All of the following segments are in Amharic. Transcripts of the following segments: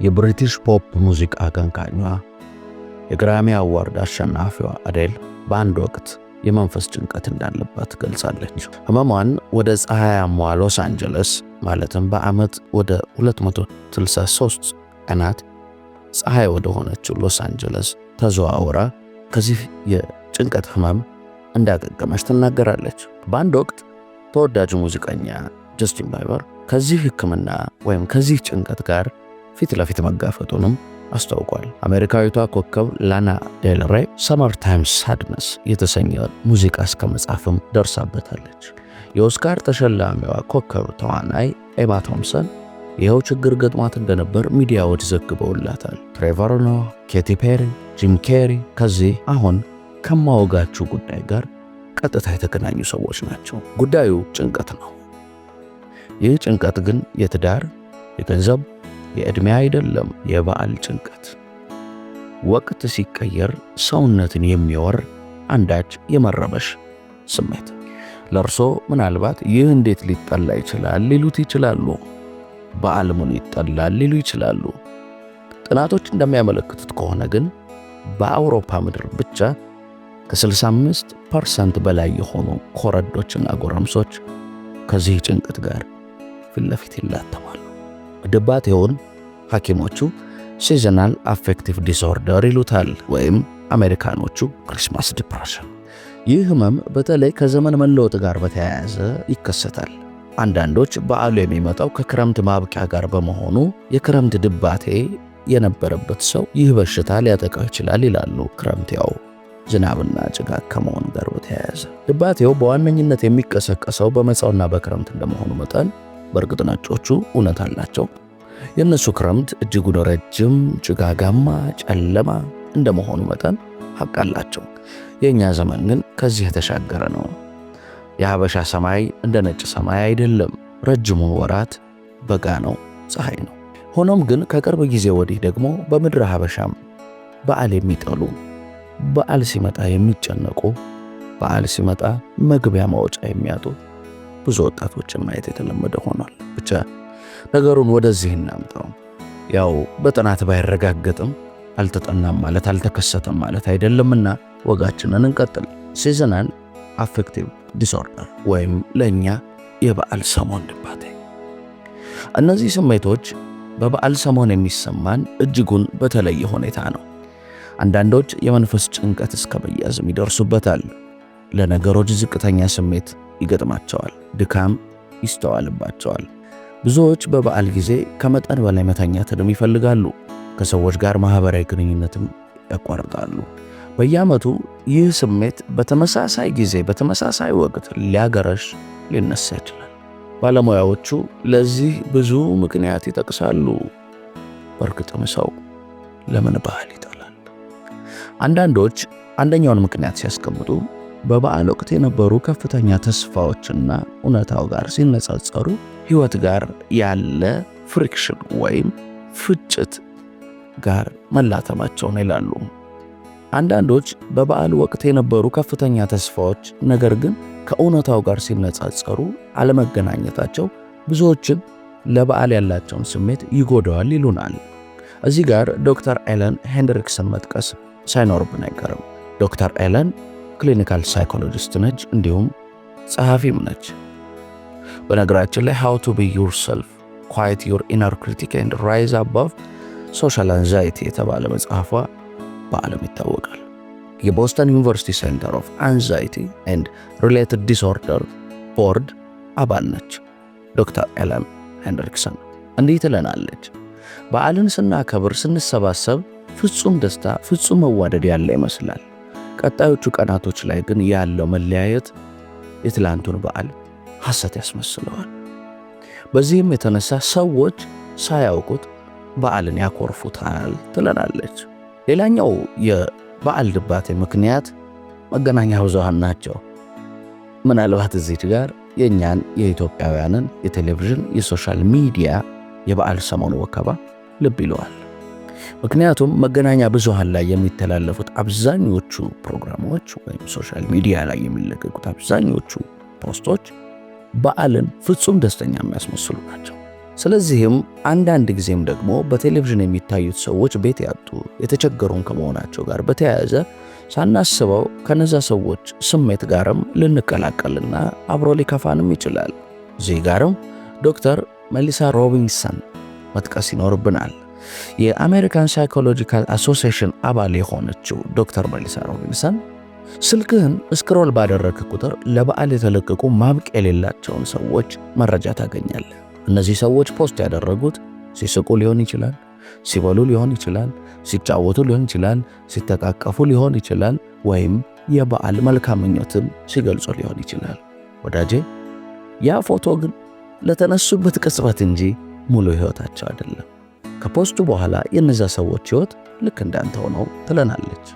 የብሪቲሽ ፖፕ ሙዚቃ አቀንቃኟ፣ የግራሚ Award አሸናፊዋ አዴል በአንድ ወቅት የመንፈስ ጭንቀት እንዳለባት ገልጻለች። ህመሟን ወደ ፀሐያማዋ ሎስ አንጀለስ፣ ማለትም በዓመት ወደ 263 ቀናት ፀሐይ ወደ ሆነችው ሎስ አንጀለስ ተዘዋውራ ከዚህ የጭንቀት ህመም እንዳገገመች ትናገራለች። በአንድ ወቅት ተወዳጁ ሙዚቀኛ ጀስቲን ቢበር ከዚህ ህክምና ወይም ከዚህ ጭንቀት ጋር ፊት ለፊት መጋፈጡንም አስታውቋል። አሜሪካዊቷ ኮከብ ላና ዴል ሬ "Summertime Sadness" የተሰኘ ሙዚቃ እስከ መጻፍም ደርሳበታለች። የኦስካር ተሸላሚዋ ኮከብ ተዋናይ ኤማ ቶምሰን ይኸው ችግር ገጥሟት እንደነበር ሚዲያዎች ዘግበውላታል። ትሬቨር ኖዋ፣ ኬቲ ፔሪ፣ ጂም ኬሪ ከዚህ አሁን ከማወጋችሁ ጉዳይ ጋር ቀጥታ የተገናኙ ሰዎች ናቸው። ጉዳዩ ጭንቀት ነው። ይህ ጭንቀት ግን የትዳር፣ የገንዘብ፣ የዕድሜ አይደለም። የበዓል ጭንቀት፣ ወቅት ሲቀየር ሰውነትን የሚወር አንዳች የመረበሽ ስሜት። ለእርሶ ምናልባት ይህ እንዴት ሊጠላ ይችላል ሊሉት ይችላሉ። በዓል ምኑ ይጠላል ሊሉ ይችላሉ። ጥናቶች እንደሚያመለክቱት ከሆነ ግን በአውሮፓ ምድር ብቻ ከ65% በላይ የሆኑ ኮረዶችና ጎረምሶች ከዚህ ጭንቀት ጋር ፊት ለፊት ይላተማሉ። ድባቴውን ሐኪሞቹ seasonal affective disorder ይሉታል፣ ወይም አሜሪካኖቹ Christmas depression። ይህ ህመም በተለይ ከዘመን መለወጥ ጋር በተያያዘ ይከሰታል። አንዳንዶች በዓሉ የሚመጣው ከክረምት ማብቂያ ጋር በመሆኑ የክረምት ድባቴ የነበረበት ሰው ይህ በሽታ ሊያጠቃው ይችላል ይላሉ። ክረምት ያው ዝናብና ጭጋግ ከመሆኑ ጋር በተያያዘ ድባቴው በዋነኝነት የሚቀሰቀሰው በመጸውና በክረምት እንደመሆኑ መጠን፣ በእርግጥ ነጮቹ እውነት አላቸው። የእነሱ ክረምት እጅጉን ረጅም፣ ጭጋጋማ፣ ጨለማ እንደመሆኑ መጠን ሀቅ አላቸው። የእኛ ዘመን ግን ከዚህ የተሻገረ ነው። የሀበሻ ሰማይ እንደ ነጭ ሰማይ አይደለም። ረጅሙ ወራት በጋ ነው፣ ፀሐይ ነው። ሆኖም ግን ከቅርብ ጊዜ ወዲህ ደግሞ በምድረ ሀበሻም በዓል የሚጠሉ፣ በዓል ሲመጣ የሚጨነቁ፣ በዓል ሲመጣ መግቢያ ማውጫ የሚያጡ ብዙ ወጣቶችን ማየት የተለመደ ሆኗል። ብቻ ነገሩን ወደዚህ እናምጣው። ያው በጥናት ባይረጋገጥም አልተጠናም ማለት አልተከሰተም ማለት አይደለምና ወጋችንን እንቀጥል። Seasonal affective disorder ወይም ለእኛ የበዓል ሰሞን ድባቴ። እነዚህ ስሜቶች በበዓል ሰሞን የሚሰማን እጅጉን በተለየ ሁኔታ ነው። አንዳንዶች የመንፈስ ጭንቀት እስከ መያዝም ይደርሱበታል። ለነገሮች ዝቅተኛ ስሜት ይገጥማቸዋል። ድካም ይስተዋልባቸዋል። ብዙዎች በበዓል ጊዜ ከመጠን በላይ መተኛትንም ይፈልጋሉ። ከሰዎች ጋር ማህበራዊ ግንኙነትም ያቋርጣሉ። በየዓመቱ ይህ ስሜት በተመሳሳይ ጊዜ፣ በተመሳሳይ ወቅት ሊያገረሽ፣ ሊነሳ ይችላል። ባለሙያዎቹ ለዚህ ብዙ ምክንያት ይጠቅሳሉ። በእርግጥም ሰው ለምን በዓል ይጠላል? አንዳንዶች አንደኛውን ምክንያት ሲያስቀምጡ በበዓል ወቅት የነበሩ ከፍተኛ ተስፋዎችና እውነታው ጋር ሲነጻጸሩ ሕይወት ጋር ያለ friction ወይም ፍጭት ጋር መላተማቸውን ይላሉ። አንዳንዶች በበዓል ወቅት የነበሩ ከፍተኛ ተስፋዎች ነገር ግን ከእውነታው ጋር ሲነጻጸሩ አለመገናኘታቸው ብዙዎችን ለበዓል ያላቸውን ስሜት ይጎዳዋል ይሉናል። እዚህ ጋር ዶክተር ኤለን ሄንድሪክሰን መጥቀስ ሳይኖርብን አይቀርም። ዶክተር ኤለን clinical psychologist ነች፣ እንዲሁም ጸሐፊም ነች። በነገራችን ላይ "How to Be Yourself: Quiet Your Inner Critic and Rise Above Social Anxiety" የተባለ መጽሐፏ በዓለም ይታወቃል። የቦስተን University Center of Anxiety and Related Disorder ቦርድ አባል ነች። ዶክተር ኤለን ሄንድሪክሰን እንዲህ ትለናለች። በዓልን ስናከብር፣ ስንሰባሰብ ፍጹም ደስታ፣ ፍጹም መዋደድ ያለ ይመስላል። ቀጣዮቹ ቀናቶች ላይ ግን ያለው መለያየት የትላንቱን በዓል ሐሰት ያስመስለዋል። በዚህም የተነሳ ሰዎች ሳያውቁት በዓልን ያኮርፉታል ትለናለች። ሌላኛው የበዓል ድባቴ ምክንያት መገናኛ ብዙሃን ናቸው። ምናልባት እዚህ ጋር የእኛን የኢትዮጵያውያንን የቴሌቪዥን፣ የ social media የበዓል ሰሞን ወከባ ልብ ይለዋል። ምክንያቱም መገናኛ ብዙሃን ላይ የሚተላለፉት አብዛኞቹ ፕሮግራሞች ወይም social media ላይ የሚለቀቁት አብዛኞቹ post ኦች በዓልን ፍጹም ደስተኛ የሚያስመስሉ ናቸው። ስለዚህም አንዳንድ ጊዜም ደግሞ በቴሌቪዥን የሚታዩት ሰዎች ቤት ያጡ የተቸገሩን ከመሆናቸው ጋር በተያያዘ ሳናስበው ከነዛ ሰዎች ስሜት ጋርም ልንቀላቀልና አብሮ ሊከፋንም ይችላል። እዚህ ጋርም ዶክተር ሜሊሳ ሮቢንሰን መጥቀስ ይኖርብናል። የ American Psychological Association አባል የሆነችው ዶክተር ሜሊሳ ሮቢንሰን ስልክህን scroll ባደረግህ ቁጥር ለበዓል የተለቀቁ ማብቂያ የሌላቸውን ሰዎች መረጃ ታገኛለህ። እነዚህ ሰዎች post ያደረጉት ሲስቁ ሊሆን ይችላል፣ ሲበሉ ሊሆን ይችላል፣ ሲጫወቱ ሊሆን ይችላል፣ ሲተቃቀፉ ሊሆን ይችላል፣ ወይም የበዓል መልካም ምኞትን ሲገልጹ ሊሆን ይችላል። ወዳጄ፣ ያ ፎቶ ግን ለተነሱበት ቅጽበት እንጂ ሙሉ ሕይወታቸው አይደለም። ከ post ኡ በኋላ የእነዛ ሰዎች ሕይወት ልክ እንዳንተው ነው ትለናለች።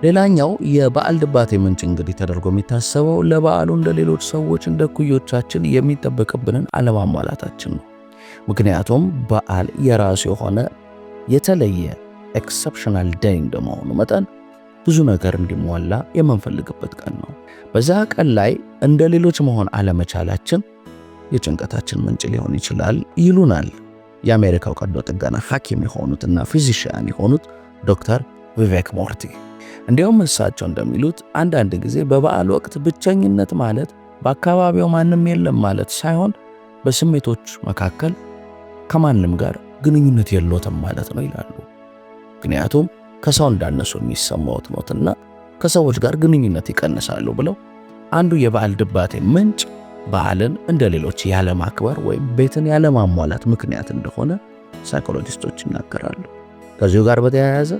ሌላኛው የበዓል ድባቴ ምንጭ እንግዲህ ተደርጎ የሚታሰበው ለበዓሉ እንደ ሌሎች ሰዎች፣ እንደ እኩዮቻችን የሚጠበቅብንን አለማሟላታችን ነው። ምክንያቱም በዓል የራሱ የሆነ የተለየ exceptional day እንደመሆኑ መጠን ብዙ ነገር እንዲሟላ የምንፈልግበት ቀን ነው። በዛ ቀን ላይ እንደ ሌሎች መሆን አለመቻላችን የጭንቀታችን ምንጭ ሊሆን ይችላል ይሉናል የአሜሪካው ቀዶ ጥገና ሐኪም የሆኑትና physician የሆኑት ዶክተር ቪቬክ ሞርቲ። እንዲያውም እሳቸው እንደሚሉት አንዳንድ ጊዜ በበዓል ወቅት ብቸኝነት ማለት በአካባቢው ማንም የለም ማለት ሳይሆን በስሜቶች መካከል ከማንም ጋር ግንኙነት የሎትም ማለት ነው ይላሉ። ምክንያቱም ከሰው እንዳነሱ የሚሰማዎት ኖትና ከሰዎች ጋር ግንኙነት ይቀንሳሉ ብለው አንዱ የበዓል ድባቴ ምንጭ በዓልን እንደ ሌሎች ያለማክበር ወይም ቤትን ያለማሟላት ምክንያት እንደሆነ ሳይኮሎጂስቶች ይናገራሉ። ከዚሁ ጋር በተያያዘ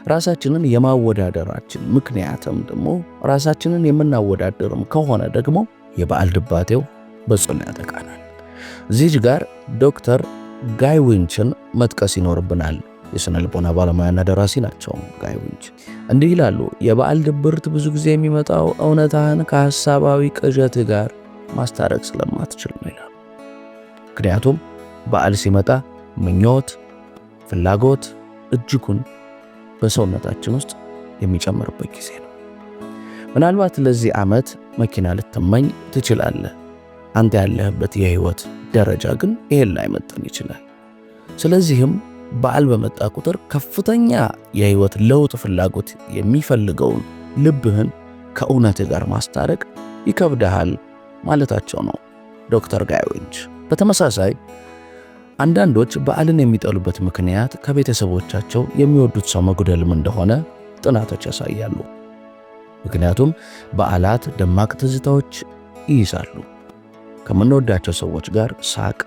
ራሳችንን የማወዳደራችን ምክንያትም ደግሞ ራሳችንን የምናወዳደርም ከሆነ ደግሞ የበዓል ድባቴው በጽኑ ያጠቃናል። እዚህ ጋር ዶክተር ጋይ ዊንችን መጥቀስ ይኖርብናል። የስነ ልቦና ባለሙያና ደራሲ ናቸው። ጋይ ዊንች እንዲህ ይላሉ። የበዓል ድብርት ብዙ ጊዜ የሚመጣው እውነታህን ከሐሳባዊ ቅዠት ጋር ማስታረቅ ስለማትችል ነው ይላሉ። ምክንያቱም በዓል ሲመጣ ምኞት፣ ፍላጎት እጅጉን በሰውነታችን ውስጥ የሚጨምርበት ጊዜ ነው። ምናልባት ለዚህ ዓመት መኪና ልትመኝ ትችላለህ። አንተ ያለህበት የህይወት ደረጃ ግን ይሄን ላይመጥን ይችላል። ስለዚህም በዓል በመጣ ቁጥር ከፍተኛ የህይወት ለውጥ ፍላጎት የሚፈልገውን ልብህን ከእውነት ጋር ማስታረቅ ይከብድሃል ማለታቸው ነው ዶክተር ጋይ ዊንች። በተመሳሳይ አንዳንዶች በዓልን የሚጠሉበት ምክንያት ከቤተሰቦቻቸው የሚወዱት ሰው መጉደልም እንደሆነ ጥናቶች ያሳያሉ። ምክንያቱም በዓላት ደማቅ ትዝታዎች ይይዛሉ። ከምንወዳቸው ሰዎች ጋር ሳቅ፣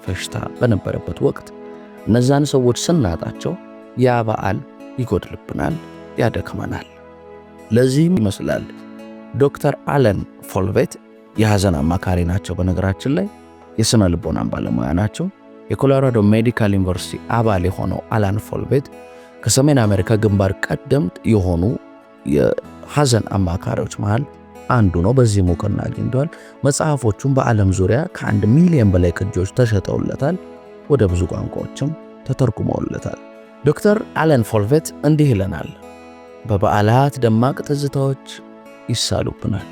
ፈሽታ በነበረበት ወቅት እነዛን ሰዎች ስናጣቸው ያ በዓል ይጎድልብናል፣ ያደክመናል። ለዚህም ይመስላል ዶክተር አለን ፎልቬት፣ የሐዘን አማካሪ ናቸው። በነገራችን ላይ የስነ ልቦናን ባለሙያ ናቸው። የኮሎራዶ ሜዲካል ዩኒቨርሲቲ አባል የሆነው አላን ፎልቬት ከሰሜን አሜሪካ ግንባር ቀደምት የሆኑ የሐዘን አማካሪዎች መሃል አንዱ ነው። በዚህ እውቅና አግኝቷል። መጽሐፎቹም በዓለም ዙሪያ ከ1 ሚሊዮን በላይ ቅጂዎች ተሸጠውለታል። ወደ ብዙ ቋንቋዎችም ተተርጉመውለታል። ዶክተር አለን ፎልቬት እንዲህ ይለናል። በበዓላት ደማቅ ትዝታዎች ይሳሉብናል።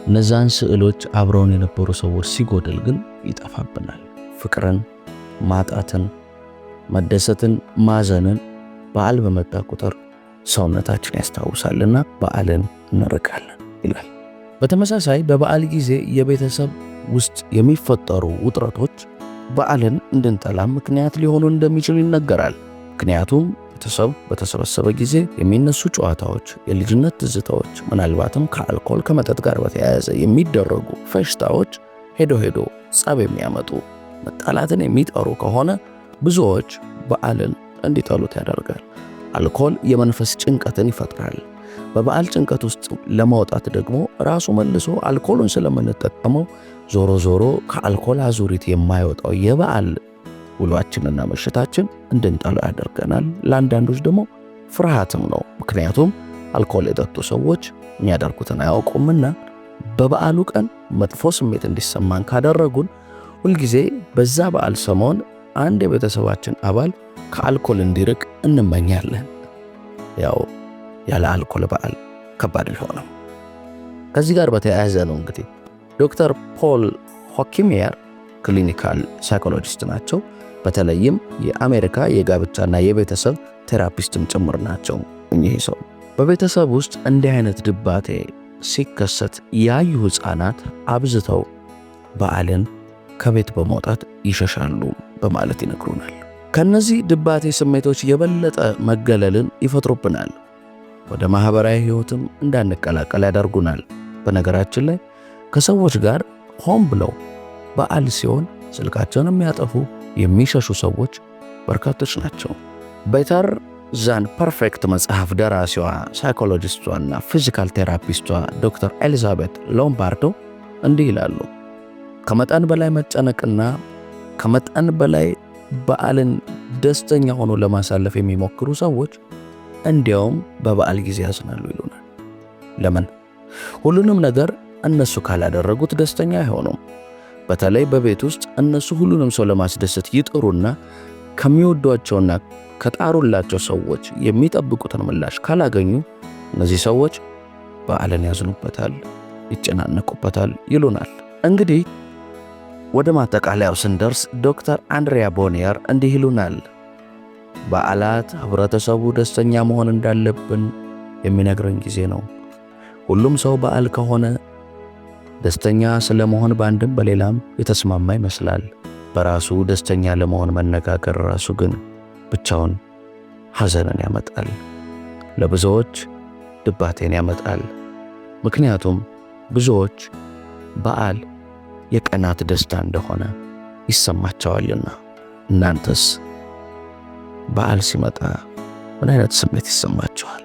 እነዛን ስዕሎች አብረውን የነበሩ ሰዎች ሲጎድል ግን ይጠፋብናል። ፍቅርን፣ ማጣትን፣ መደሰትን፣ ማዘንን በዓል በመጣ ቁጥር ሰውነታችን ያስታውሳልና በዓልን እንርቃለን ይላል። በተመሳሳይ በበዓል ጊዜ የቤተሰብ ውስጥ የሚፈጠሩ ውጥረቶች በዓልን እንድንጠላ ምክንያት ሊሆኑ እንደሚችሉ ይነገራል። ምክንያቱም ቤተሰብ በተሰበሰበ ጊዜ የሚነሱ ጨዋታዎች፣ የልጅነት ትዝታዎች፣ ምናልባትም ከአልኮል ከመጠጥ ጋር በተያያዘ የሚደረጉ ፌሽታዎች ሄዶ ሄዶ ጸብ የሚያመጡ፣ መጣላትን የሚጠሩ ከሆነ ብዙዎች በዓልን እንዲጠሉት ያደርጋል። አልኮል የመንፈስ ጭንቀትን ይፈጥራል። በበዓል ጭንቀት ውስጥ ለማውጣት ደግሞ ራሱ መልሶ አልኮሉን ስለምንጠቀመው ዞሮ ዞሮ ከአልኮል አዙሪት የማይወጣው የበዓል ውሏችንና ምሽታችን እንድንጠሉ ያደርገናል። ለአንዳንዶች ደግሞ ፍርሃትም ነው። ምክንያቱም አልኮል የጠጡ ሰዎች የሚያደርጉትን አያውቁምና በበዓሉ ቀን መጥፎ ስሜት እንዲሰማን ካደረጉን ሁልጊዜ በዛ በዓል ሰሞን አንድ የቤተሰባችን አባል ከአልኮል እንዲርቅ እንመኛለን። ያው ያለ አልኮል በዓል ከባድ ቢሆንም። ከዚህ ጋር በተያያዘ ነው እንግዲህ ዶክተር ፖል ሆኪሚየር Clinical psychologist ናቸው። በተለይም የአሜሪካ የጋብቻና የቤተሰብ therapist ም ጭምር ናቸው። እኚህ ሰው በቤተሰብ ውስጥ እንዲህ አይነት ድባቴ ሲከሰት ያዩ ሕፃናት አብዝተው በዓልን ከቤት በመውጣት ይሸሻሉ በማለት ይነግሩናል። ከነዚህ ድባቴ ስሜቶች የበለጠ መገለልን ይፈጥሩብናል። ወደ ማኅበራዊ ሕይወትም እንዳንቀላቀል ያደርጉናል። በነገራችን ላይ ከሰዎች ጋር ሆን ብለው በዓል ሲሆን ስልካቸውን የሚያጠፉ፣ የሚሸሹ ሰዎች በርካቶች ናቸው። Better Than Perfect መጽሐፍ ደራሲዋ፣ ሳይኮሎጂስቷና physical therapist ቷ ዶክተር ኤሊዛቤት ሎምባርዶ እንዲህ ይላሉ። ከመጠን በላይ መጨነቅና ከመጠን በላይ በዓልን ደስተኛ ሆኖ ለማሳለፍ የሚሞክሩ ሰዎች እንዲያውም በበዓል ጊዜ ያዝናሉ ይሉናል። ለምን? ሁሉንም ነገር እነሱ ካላደረጉት ደስተኛ አይሆኑም። በተለይ በቤት ውስጥ እነሱ ሁሉንም ሰው ለማስደሰት ይጥሩና ከሚወዷቸውና ከጣሩላቸው ሰዎች የሚጠብቁትን ምላሽ ካላገኙ እነዚህ ሰዎች በዓልን ያዝኑበታል፣ ይጨናነቁበታል ይሉናል። እንግዲህ ወደ ማጠቃለያው ስንደርስ ዶክተር አንድሪያ ቦኒየር እንዲህ ይሉናል። በዓላት ህብረተሰቡ ደስተኛ መሆን እንዳለብን የሚነግረን ጊዜ ነው። ሁሉም ሰው በዓል ከሆነ ደስተኛ ስለመሆን በአንድም በሌላም የተስማማ ይመስላል። በራሱ ደስተኛ ለመሆን መነጋገር ራሱ ግን ብቻውን ሐዘንን ያመጣል፣ ለብዙዎች ድባቴን ያመጣል። ምክንያቱም ብዙዎች በዓል የቀናት ደስታ እንደሆነ ይሰማቸዋልና። እናንተስ በዓል ሲመጣ ምን አይነት ስሜት ይሰማችኋል?